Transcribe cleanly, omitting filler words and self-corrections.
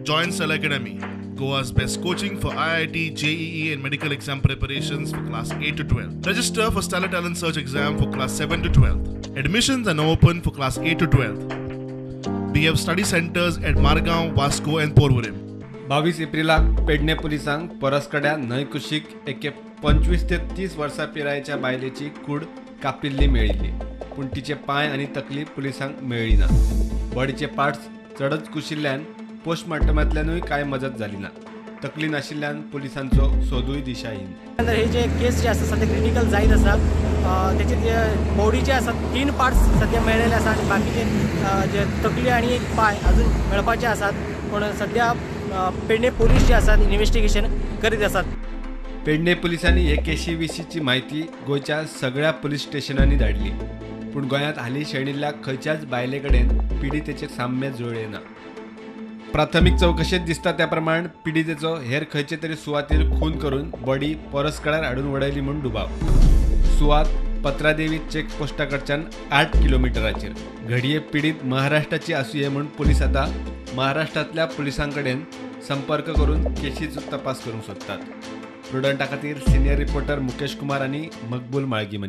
Join Stellar Academy, Goa's best coaching for IIT, JEE and medical exam preparations for class 8 to 12. Register for Stellar Talent Search exam for class 7 to 12. Admissions are now open for class 8 to 12. We have study centers at Margao, Vasco and Porvorim. 22 एप्रिलाक Pedne पुलिसांक परसकड्या न्हंय कुशीक एके 25 ते 30 वर्सां पिरायेच्या बायलेची कूड कापिल्ली मेळिल्ली, पूण तिचे पांय आनी तकली पुलिसांक मेळ्ळी ना. बॉडीचे पार्ट्स चडच कुशिल्ल्यान पोस्टमार्टमांतल्यानूय कांय मजत जाली ना. तकली नाशिल्ल्यान पुलिसांचो सोदूय दिशाहीन. हे जे केस जे आसा सध्या क्रिटिकल जायत आसा, तेचे जे बॉडी जे आसा 3 पार्ट्स सध्या मेळ्ळेले आसा आनी बाकीचे जे तकली आनी एक पांय अजून मेळपाचे आसात. पूण सध्या पेडणे पोलीस जे आसात इन्व्हेस्टिगेशन करीत आसात. पेडणे पुलिसांनी हे केशी विशींची म्हायती गोंयच्या सगळ्या पुलीस स्टेशनांनी धाडली, पूण गोंयांत हालीं शेणिल्ल्या खंयच्याच बायले कडेन पिडितेचें साम्य जुळ्ळें ना. प्राथमीक चवकशेंत दिसता त्या प्रमाण पिडितेचो हेर खंयचे तरी सुवातेर खून करून बॉडी परसकड्यार हाडून वडयली म्हूण दुबाव. सुवात पत्रादेवी चेकपोस्टा कडच्यान 8 किलोमिटराचेर. घडये पिडीत महाराष्ट्राची आसुये म्हूण पुलीस आतां महाराष्ट्रांतल्या पुलिसां कडेन संपर्क करून केशीचो तपास करूंक सोदतात. प्रुडंटा खातीर सिनियर रिपोर्टर मुकेश कुमार आनी मकबूल माळगीमनी.